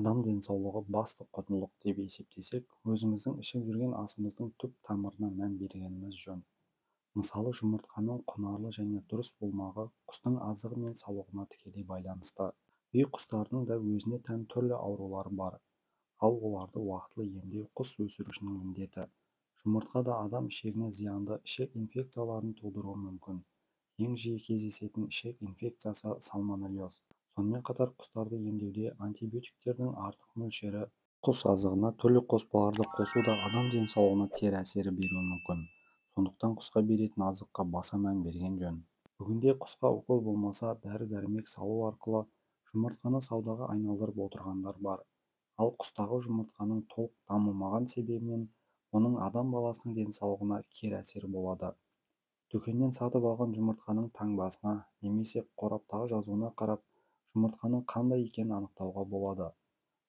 Адам денсаулығы басты құндылық деп есептесек, өзіміздің ішіп жүрген асымыздың түп тамырына мән бергеніміз жөн. Мысалы, жұмыртқаның құнарлы және дұрыс болмағы құстың азығы мен саулығына тікелей байланысты. Үй құстарының да өзіне тән түрлі аурулары бар. Ал оларды уақытылы емдеу құс өсірушінің міндеті. Жұмыртқа да адам ішегіне зиянды ішек инфекцияларын тудыруы мүмкін. Ең жиі кездесетін ішек инфекциясы сальмонеллез. Сонымен қатар құстарды емдеуде антибиотиктердің артық мөлшері, құс азығына түрлі қоспаларды қосу да адам денсаулығына кері әсер беруі мүмкін. Сондықтан құсқа беретін азыққа баса мән берген жөн. Бүгінде құсқа укол болмаса дәрі-дәрмек салу арқылы жұмыртқаны саудаға айналдырып отырғандар бар. Ал құстағы жұмыртқаның толық дамымаған себебінен оның адам баласының денсаулығына кері әсері болады. Дүкеннен сатып алған жұмыртқаның таңбасына немесе қораптағы жазуына қарап, жұмыртқаның қандай екенін анықтауға болады.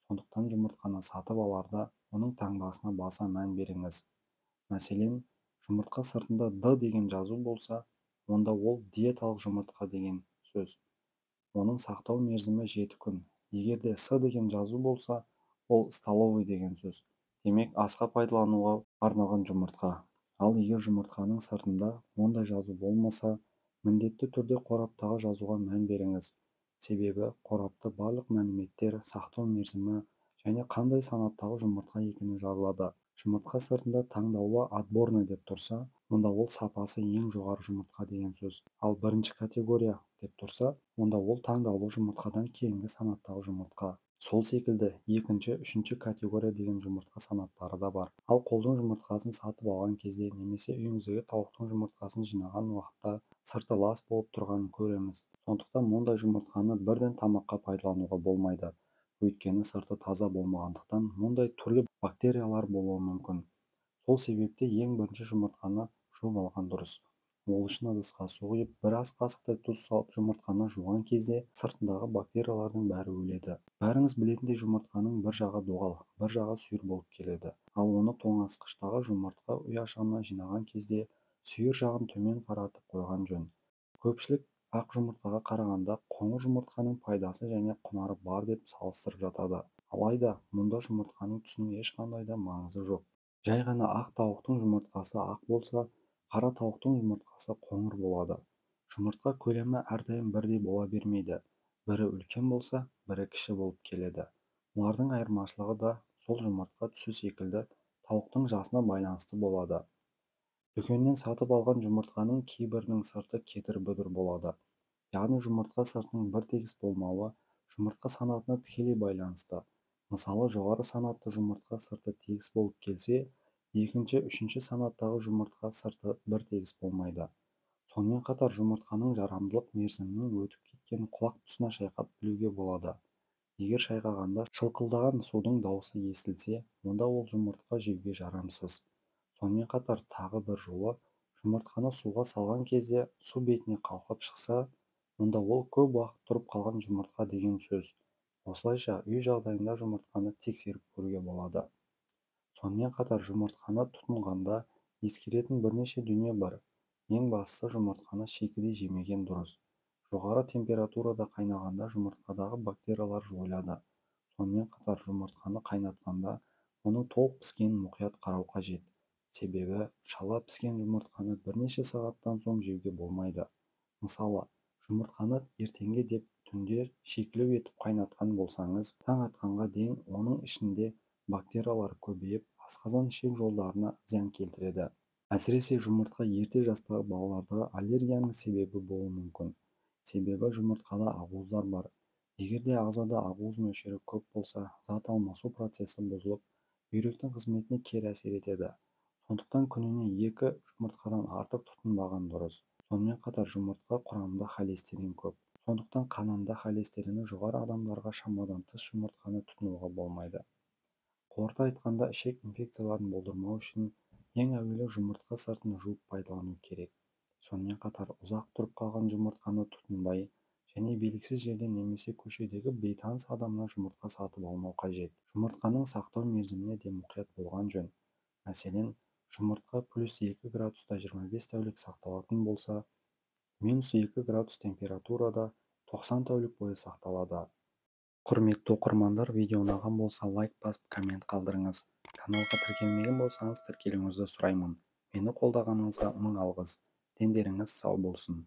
Сондықтан жұмыртқаны сатып аларда оның таңбасына баса мән беріңіз. Мәселен, жұмыртқа сыртында «Д» деген жазу болса, онда ол диеталық жұмыртқа деген сөз. Оның сақтау мерзімі 7 күн. Егер де «С» деген жазу болса, ол столовый деген сөз. Демек, асқа пайдалануға арналған жұмыртқа. Ал егер жұмыртқаның сыртында ондай жазу болмаса, міндетті түрде қораптағы жазуға мән беріңіз. Себебі қорапта барлық мәліметтер, сақтау мерзімі және қандай санаттағы жұмыртқа екені жазылады. Жұмыртқа сыртында таңдаулы отборный деп тұрса, онда ол сапасы ең жоғары жұмыртқа деген сөз. Ал бірінші категория деп тұрса, онда ол таңдаулы жұмыртқадан кейінгі санаттағы жұмыртқа. Сол секілді екінші, үшінші категория деген жұмыртқа санаттары да бар. Ал қолдың жұмыртқасын сатып алған кезде немесе үйіңіздегі тауықтың жұмыртқасын жинаған уақытта сырты лас болып тұрғанын көреміз. Сондықтан мұндай жұмыртқаны бірден тамаққа пайдалануға болмайды. Өйткені сырты таза болмағандықтан мұндай түрлі бактериялар болуы мүмкін. Сол себепті ең бірінші жұмыртқаны жуып алған дұрыс. Ол үшін ыдысқа су құйып, бір ас қасықтай тұз салып жұмыртқаны жуған кезде сыртындағы бактериялардың бәрі өледі. Бәріңіз білетіндей жұмыртқаның бір жағы доғал, бір жағы сүйір болып келеді. Ал оны тоңазытқыштағы жұмыртқа ұяшығына жинаған кезде сүйір жағын төмен қаратып қойған жөн. Көпшілік ақ жұмыртқаға қарағанда қоңыр жұмыртқаның пайдасы және құнары бар деп салыстырып жатады. Алайда мұнда жұмыртқаның түсінің ешқандай да маңызы жоқ. Жай ғана ақ тауықтың жұмыртқасы ақ болса, қара тауықтың жұмыртқасы қоңыр болады. Жұмыртқа көлемі әрдайым бірдей бола бермейді. Бірі үлкен болса, бірі кіші болып келеді. Олардың айырмашылығы да сол жұмыртқа түсі секілді тауықтың жасына байланысты болады. Дүкеннен сатып алған жұмыртқаның кейбірінің сырты кедір-бұдыр болады. Яғни жұмыртқа сыртының бір тегіс болмауы жұмыртқа санатына тікелей байланысты. Мысалы, жоғары санатты жұмыртқа сырты тегіс болып келсе, екінші, үшінші санаттағы жұмыртқа сырты бір тегіс болмайды. Сонымен қатар жұмыртқаның жарамдылық мерзімінің өтіп кеткенін құлақ тұсына шайқап білуге болады. Егер шайқағанда шылқылдаған судың дауысы естілсе, онда ол жұмыртқа жеуге жарамсыз. Сонымен қатар тағы бір жолы жұмыртқаны суға салған кезде су бетіне қалқып шықса, онда ол көп уақыт тұрып қалған жұмыртқа деген сөз. Осылайша үй жағдайында жұмыртқаны тексеріп көруге болады. Сонымен қатар жұмыртқаны тұтынғанда ескеретін бірнеше дүние бар. Ең бастысы жұмыртқаны шикідей жемеген дұрыс. Жоғары температурада қайнағанда жұмыртқадағы бактериялар жойылады. Сонымен қатар жұмыртқаны қайнатқанда оның толық піскенін мұқият қарау қажет. Себебі шала піскен жұмыртқаны бірнеше сағаттан соң жеуге болмайды. Мысалы, жұмыртқаны ертеңге деп түнде шикілеу етіп қайнатқан болсаңыз, таң атқанға дейін оның ішінде бактериялар көбейіп, асқазан-ішек жолдарына зиян келтіреді. Әсіресе жұмыртқа ерте жастағы балалардағы аллергияның себебі болуы мүмкін. Себебі жұмыртқада ақуыздар бар. Егер де ағзада ақуыз мөлшері көп болса, зат алмасу процесі бұзылып, бүйректің қызметіне кері әсер етеді. Сондықтан күніне 2 жұмыртқадан артық тұтынбаған дұрыс. Сонымен қатар жұмыртқа құрамында холестерин көп. Сондықтан қанында холестерині жоғары адамдарға шамадан тыс жұмыртқаны тұтынуға болмайды. Қорыта айтқанда, ішек инфекцияларын болдырмау үшін ең әуелі жұмыртқа сыртын жуып пайдалану керек. Сонымен қатар ұзақ тұрып қалған жұмыртқаны тұтынбай және белгісіз жерден немесе көшедегі бейтаныс адамнан жұмыртқа сатып алмау қажет. Жұмыртқаның сақтау мерзіміне де мұқият болған жөн. Мәселен, жұмыртқа +2 градуста 25 тәулік сақталатын болса, -2 градус температурада 90 тәулік бойы сақталады. Құрметті оқырмандар, видео ұнаған болса, лайк басып, коммент қалдырыңыз. Каналға тіркелмеген болсаңыз, тіркелуіңізді сұраймын. Мені қолдағаныңызға мың алғыс. Дендеріңіз сау болсын.